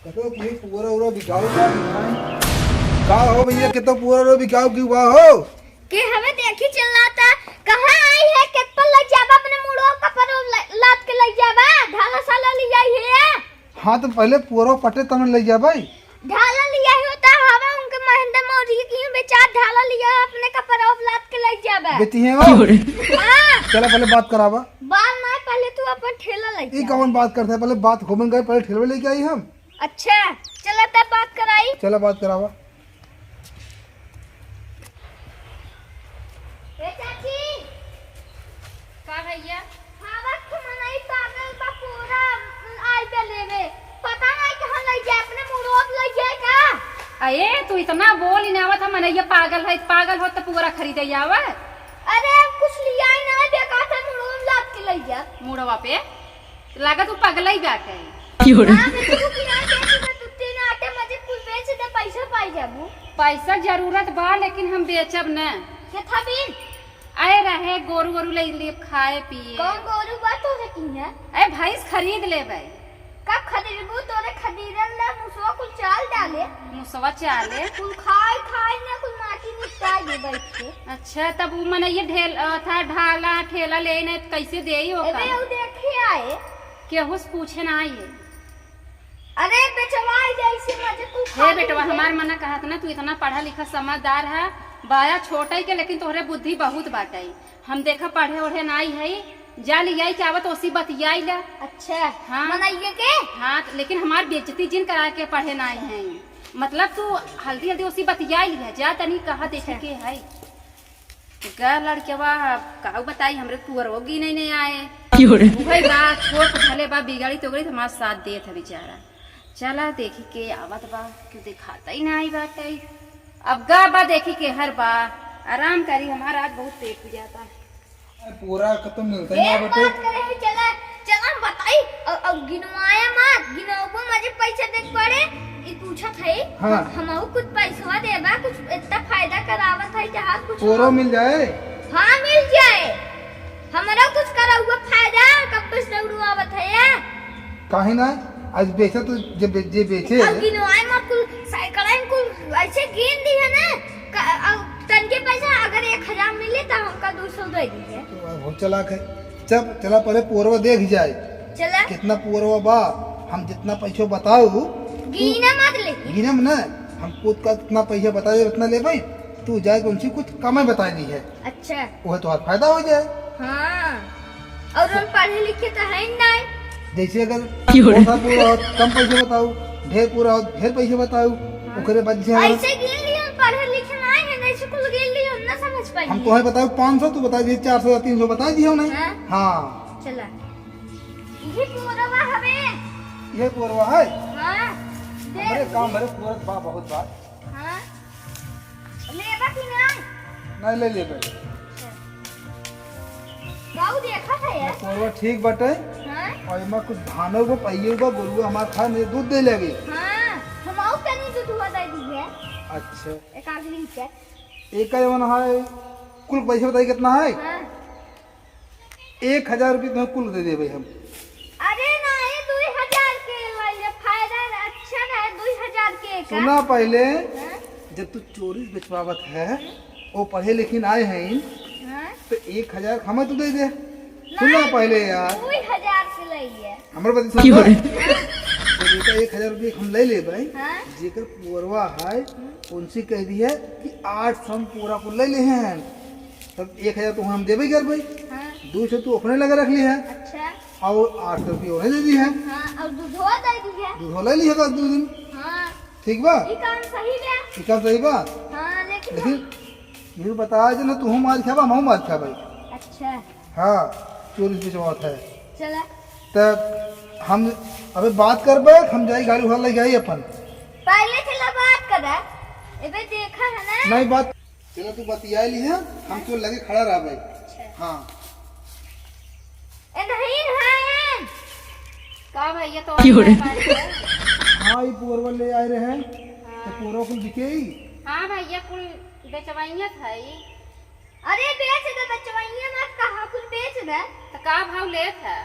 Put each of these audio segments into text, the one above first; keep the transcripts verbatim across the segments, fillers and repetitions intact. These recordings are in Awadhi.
देखो कि पुअरा उरा बिकाऊ का नहीं है। का हो भैया, कितना पुअरा उरा बिकाऊ की हुआ हो? के हमें देखी चिल्लाता, कहाँ आई है, केत पर लग जाबा अपने मुड़वा कपड़ा ल-, लाद के लग जाबा, ढाला साला ले आई है। हाँ, तो पहले पुअरा पटे तब न ले जाबा। ढाला ले आई होता, हवा उनके महेंद्र मौर्य की बेचार ढाला लिया अपने कपड़ा लाद के ले जाबा। बेची है वो? हाँ। चला पहले बात करावा। बात ना, पहले तू अपन ठेला ले ई जा। कौन बात करता है? पहले बात होबन गए, पहले ठेलवे लेके आई हम। अच्छा, चला तब बात कराई। चला बात करावा। ए चाची। का भैया? हवा के मनई पागल बा, पूरा आई बे लेवे। पता नहीं कहाँ ले जाए, अपने मुड़वा पे ले जाए का? अये, तू इतना बोल ही ना आवत है, मनैया पागल है, पागल हो तो पूरा खरीदे आवे। अरे, कुछ लिया ही ना, बेकार था, मुड़वा में लाद के ले जा। मुड़वा पे? लागत उ पगलई बाटे। की हो रे? हाँ, बेचबू कि ना बेचबू, दू तीन आटे मजे कुल बेच दे, पैसा पाई जाबू। पैसा जरूरत बा, लेकिन हम बेचब न। के था बिन? आए रहे, गोरू वोरू ले लिए खाए पिए। कौन गोरू बा तोरे किहाँ? ए, भैंस खरीद लेबै। कब खरीदबू? तोरे खरीदल ला मुसवा कुल चाल डाले। मुसवा चाले? कुल खाए खाए ना, कुल माटी निपटा दे बैठ के। अच्छा, तब उ मनैया ढेल-, अ, था ढाला, ठेला ले ना, कैसे देई ओका? एबे उ देखे आए। केहू से पूछे ना आए। अरे बेटवा, जैसे मजे तू हे खाली बेटवा, है। हमार मना कहत ना, तू इतना पढ़ा लिखा समझदार है, बाया छोटा ही के, लेकिन तोहरे बुद्धि बहुत बाटे। हम देखा पढ़े ओढ़े नाई है, जा लियाई के आवत ओसी बतियाई ला। अच्छा, हाँ। मनइये के? हाँ, त-, लेकिन हमार बेइज्जती जिन करा के पढ़े नाई है। मतलब तू हल्दी हल्दी ओसी बतियाई लिया, जा तनी कहा देखे अच्छा। के है। गा लड़कवा, अब काऊ बताई, हमरे पुअरवो गिने नहीं आए। क्यों रे? उहई बा, छोट भले बा, बिगड़ी तो गई, हमार साथ देत है बेचारा। चला देखी के आवत बा, क्यों दिखाता ही ना आई बाटे। अब गा बा देखी के हर बा, आराम करी, हमारा आज बहुत पेट हो जाता है। अरे पूरा खत्म मिलता ए, है बेटे। बात करे है, चला, चला हम बताई, और, और गिनवाया मत, गिनौबो मजे पैसा देख पड़े, ई पूछत है, हाँ। हम, हमहू कुछ पैसवा देबा, कुछ इतना फायदा करावत है, जहाँ कुछ पोरो हो। मिल जाए। हाँ, मिल जाए, हमरा कुछ करा हुआ फायदा, कब से दौड़ू आवत है या? काहे ना, आज बेचा तो जे बे-, जे बेचे। अब गिनवाए मत कुल, साइकिल कुल ऐसे गिन दी है ना, क-, अब तनके पैसा अगर एक हजार मिले तो हमका दो सौ दे दी है। तो अब हो चला के, जब चला पहले पोरवा देख जाए। चला। कितना पोरवा बा, हम जितना पैसा बताऊ, तू गिना मत लेकिन। गिनम ना, हम खुद का कितना पैसा बताए उतना ले भाई, तू जाए तो उनसे कुछ कम ही बताए दी है। अच्छा। वो तो फायदा हो जाए। हाँ। और हम पढ़े लिखे तो है ही नहीं। जैसे अगर क्यों रे? बहुत पूरा हो, कम पैसे बताऊ, ढेर पूरा हो, ढेर पैसे बताऊ, हाँ। ओकरे बाद जे हम ऐसे गिन लियो, हम पढ़े लिखे नहीं है, नहीं स्कूल गिन लियो, हम ना समझ पाएंगे। हम तोहे बताऊ पाँच सौ, तू बता दिए चार सौ या तीन सौ बता दिए नहीं। हाँ। हाँ। चला। ये पूरा हवे। ये पूरा है? हाँ। दे अरे काम भरे पूरा बा, बहुत बात। हाँ। लेबा कि ना? नहीं, ले लेबे। अच्छा। गाऊ देखा था यार। कोरवा ठीक बाटे। हाँ? और एमा कुछ धानो को पाइए बा, गोरुआ हमार खा में दूध दे लेगी। हाँ, हम आऊ तनी दूध हुआ दे दी है। अच्छा। एक आदमी के। एक का जवन है, कुल पैसे बताइए कितना है? हाँ। एक हजार रुपये तुम्हें कुल दे देबे हम। अरे नहीं, दुई हजार के ले ले, फायदा अच्छा रहे, दुई हजार के का। सुना पहले, हाँ? जब तू चोरी से बेचवावत है, हम्म। वो पढ़े लिखे आए हैं, हाँ? तो एक हजार हमें तू दे दे। सुना नहीं, पहले यार। दुई हजार के ले ले। हमारे बात सुन। क्यों रे? तो बेटा, एक हजार रुपये हम ले लेबे, हाँ? जेकर पुअरवा है, हम्म। उनसे कह दी है कि आठ सौ हम पूरा को ले ले हैं। तब एक हजार तो हम देबे करबे। हाँ। दो सौ तू अपने लगे रख ली है। अच्छा। और आठ सौ रुपये उन्हें दे दी है। हाँ, और दूधवा दे दी है। दूधवा ले ली है दो दिन। हाँ। ठीक बा? ये काम सही बा। ये काम सही बा? हाँ, लेकिन लेकिन ये बताया जो ना, तू मार खाबा, हम मार खाबे। अच्छा। हाँ, चोरी से बेचवात है। चला। तब हम अबे बात करबे, हम जाई गाड़ी उठा ले जाई अपन। पहले चला बात करा। एबे देखा है ना? नहीं बात चलो तू बतिया ली है, हम तो लगे खड़ा रहबे। अच्छा। हाँ। ए, नहीं है। का भैया तो क्यों रे? हाँ, ये पुअरवा ले आए रहे। हाँ। तो पुअरवा कुल बिके ही? हाँ भैया, कुल बेचवाइया था ही। अरे बेच दे, बेचवाइया मत कहा, कुल बेच दे। तो का भाव लेत है?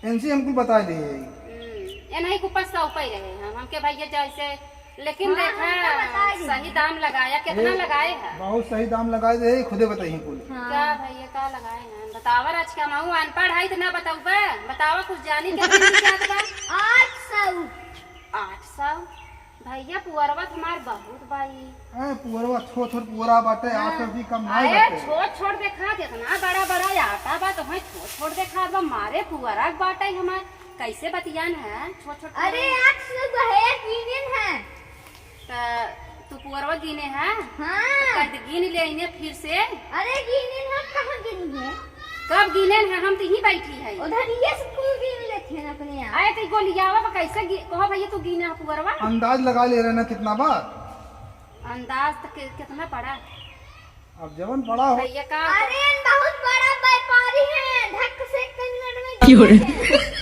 इनसे हम कुल बता दे। हम्म, ए नहीं, कुपस का ऊपर ही रहे हम, हमके भैया जैसे, लेकिन हाँ, देखा, हमका बता दी। सही दाम लगाया, कितना ए, लगाए है? बहुत सही दाम लगाए दे, खुदे बताइए कुल। हाँ। का भैया, का लगाए हैं? बतावा, आज का महू अनपढ़ है, तो ना बताऊबा? बतावा, कुछ जानी के नहीं जात बा? आठ सौ। आठ सौ? भैया, पुअरवा त हमार बहुत बाई। ए, पुअरवा छोट छोट पुअरा बाटे, हाँ। आठ सौ भी कम ना अरे, बाटे। छोट छोट देखा, जितना बड़ा बड़ा आटा बा, तो भाई छोट छोट देखा बा, मारे पुअरा के बाटे हमार। कैसे बतियान है, छोट छोट अरे, पुअरा। आठ सौ का है, गिनेन है। त तू पुअरवा गिने है? हाँ। त कद गिन ले इन्हें फिर से। अरे, गिनेन हम कहाँ गिनी है? कब गिनेन है? हम तो यहीं बैठी है। उधर ये सब कुल गिन लेते हैं अपने आप। अरे, तो गोलियावा बा, कैसे गि-, कहो भैया, तू गिना है पुअरवा? अंदाज लगा ले रहे ना कितना बा? अंदाज तो कि-, कितना पड़ा? अब जवन पड़ा हो। भैया का? अरे, बहुत बड़ा व्यापारी है, धक से एक मिनट में क्यों रे? गिने हैं।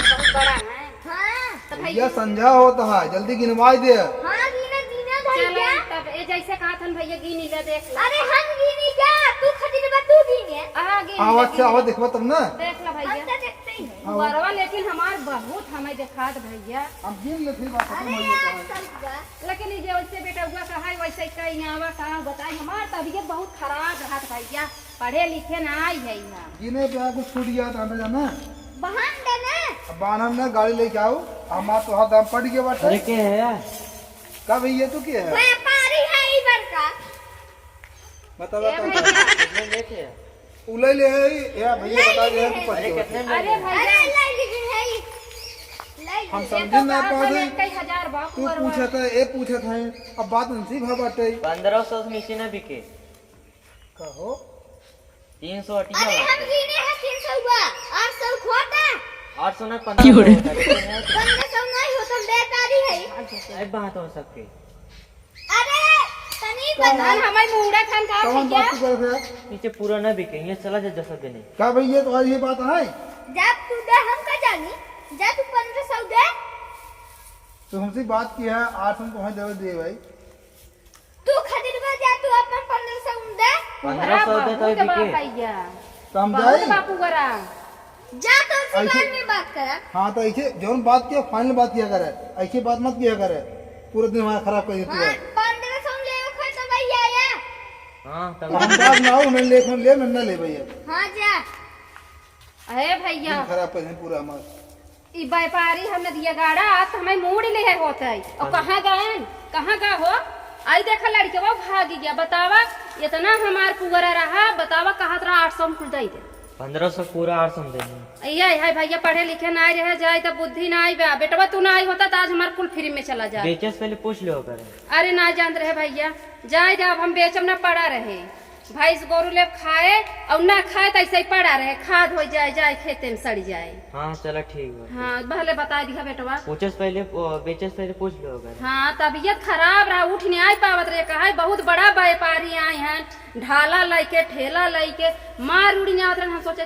बहुत बड़ा है। हाँ। तो भैया भैया संझा होता है, जल्दी गिनवाई दे। हाँ, गिने, गिने धर चलो, क्या? तब ए जैसे कहा था भैया, गिनी ले, देख ले। अरे, हम गिनी क्या? तू खरीदबा, तू गिने। हाँ, गिन आवाज ले, से आवाज गिन ले। देखबा तब ना। देख ला भैया। हम तो देखते ही हैं। हाँ। पुअरवा लेकिन हमार बहुत हमें देखात भैया। हम गिन ले फिर बात खत्म अरे हो यार, जाता है। सब बा। लेकिन ई जे वैसे बेटउआ कहाई, वैसे कहीं आवा, का बताई, हमार तबीयत बहुत खराब रहत भैया, पढ़े लिखे ना आई है यहाँ। गिने पे कुछ छूट गया था, अंदर जाना। बहान देना। अब बहाना में गाड़ी लेके आओ, हमार तो हाथ दाम पड़ गया बाटे। अरे के है यार? का भैया तू के है? व्यापारी है इधर का। बता, ए बता, भैया। बता। कितने में लेके है? उ ले ले है, ए भैया ले बता दे, ले तू है। पढ़ अरे के कितने बता। में अरे ले? भैया। अरे ले ले है, ले ले। हम ये समझे तो ना का पावे। बोले, कई हजार बा, तू पुअरवा। पूछत है, ए पूछत है, अब बात उनसे भा बाटे। पन्द्रह सौ से नीचे ना बिके। कहो। तीन सौ अटिया अरे बाटे। हम गिने हैं तीन सौ हुआ, आठ सौ खोटा। आठ सौ ना, क्यों रे? पन्द्रह सौ होता है। पन्द्रह सौ नहीं होता, बेकारी है। ए बात हो सकती। अरे, तनी कौन बता। है? हमारे मुंडा खान का कौन भैया? बात तू करत है? नीचे पूरा ना बिके, यहाँ चला जा दस दिन। का भैया, तुम्हारी ये बात है? जब तू दे, हम का जानी? जा तू पन्द्रह सौ दे। तो हमसे बात की है, आठ सौ तो वहीं देवे दे भाई। तू खरीदबा जा, तू अपन पन्द्रह सौ दे। पन्द्रह सौ दे तो बहुत बिके। बा भैया। तो हम बहुत जाई? बापू गरा। जा तो उनसे ऐसे बाद में बात करा। हाँ, तो ऐसे जौन बात किया, final बात किया करे, ऐसे बात मत किया करे, पूरा दिन हमारा खराब कर देती हाँ, है। पन्द्रह सौ ले खर्च भैया ये। हाँ, तब हम बात ना हो, उन्हें ले, ले, ना ले भैया। हाँ, जा। अरे भैया। दिन खराब कर दें पूरा हमारा। ई व्यापारी हमने दिया गाड़ा, आज तो हमें मूड़ ले होत है। और हाँ। कहाँ गए? कहाँ गए हो? आई देखा लड़के वो भाग गया। बतावा, इतना हमार पुअरा रहा, बतावा कहत रहा आठ सौ में कुल दे दे। पन्द्रह सौ पूरा आठ सौ में दे दें। ये है भैया, पढ़े लिखे ना रहे, जाए तो बुद्धि ना आई बा। बेटवा तू ना आई होता तो आज हमार कुल free में चला जात। बेचे से पहले पूछ लो करे। अरे ना जानत रहे भैया, जाए दे, अब हम बेचब ना, पड़ा रहे। भैंस गोरू ले खाए और ना खाए तो ऐसे ही पड़ा रहे, खाद हो जाए, जाए खेते में सड़ जाए। हाँ, चला ठीक बा। हाँ, भले बता दिया बेटवा। पूछे से पहले, ओ, बेचे से पहले पूछ लो अगर। हाँ, तबीयत खराब रहा, उठ नहीं आई पावत रहे, कहा बहुत बड़ा व्यापारी आए हैं, ढाला लेके, ठेला लेके, मार उड़ नहीं आवत रहे। हम सोचे